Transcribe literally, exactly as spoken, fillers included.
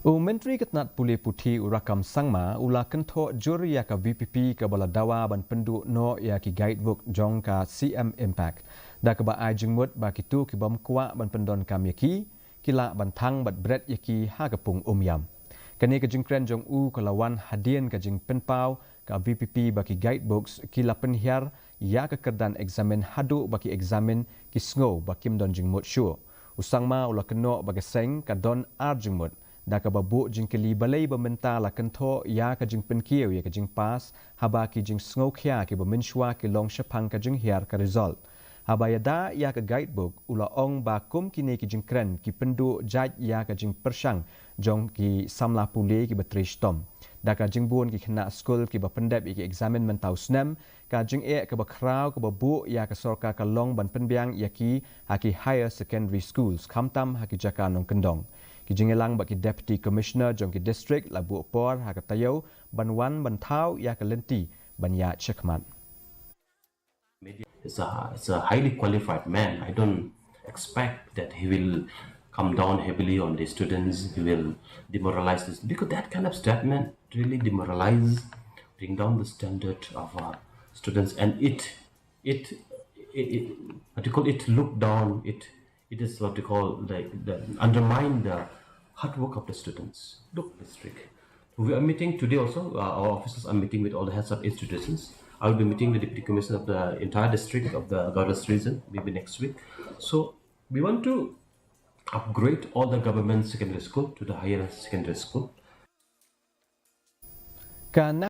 U Myntri ka tnat pule puthi u Rakkam Sangma u la kynthoh jur ïa ka VPP kaba la dawa ban pynduh noh ïa ki guidebook jong ka CM Impact, da kaba ai jingmut ba kito ki bym kwah ban pyndonkam ïa ki, ki lah ban thang bad bret ïa ki ha ka pung Umiam. Kane ka jingkren jong u ka la wan hadien ka jingpynpaw ka VPP ba ki guidebooks ki la pynhiar ïa ka kyrdan eksamin haduh ba ki eksamin ki sngew ba kim don jingmut shuh. U Sangma u la kynnoh ba ka seng ka don ar jingmut, da kaba buh jingkylli balei ba mynta la kynthoh ïa ka jingpynkiew ïa ka jingpass haba ki jingsngewkhia kiba mynshuwa ki long shaphang ka jinghiar ka result. Haba ïada ïa ka guidebook u la ong ba kum kine ki jingkren ki pynduh jait ïa ka jingpyrshang jong ki samla pule kiba trei shitom, da ka jingbun ki khynnah skul kiba pyndep ïa ki eksamin mynta u snem, ka jingeh kaba khraw kaba buh ïa ka sorkar ka long ban pynbiang ïa ki ha ki higher secondary schools khamtam ha ki jaka nongkyndong. Ki jingïalang bad ki Deputy Commissioner jong ki district la buh por ha ka taïew ban wan ban thaw ïa ka lynti ban ïaid shakhmat. Is a, is a highly qualified man. I don't expect that he will come down heavily on the students. He will demoralize this, because that kind of statement really demoralize, bring down the standard of our students, and it, it, it, it what you call it, look down. It, it is what you call the, the undermine the hard work of the students. Look, district. We are meeting today also. Uh, our officers are meeting with all the heads of institutions. I will be meeting the deputy commissioner of the entire district of the Garo Hills region maybe next week. So we want to upgrade all the government secondary school to the higher secondary school. Ka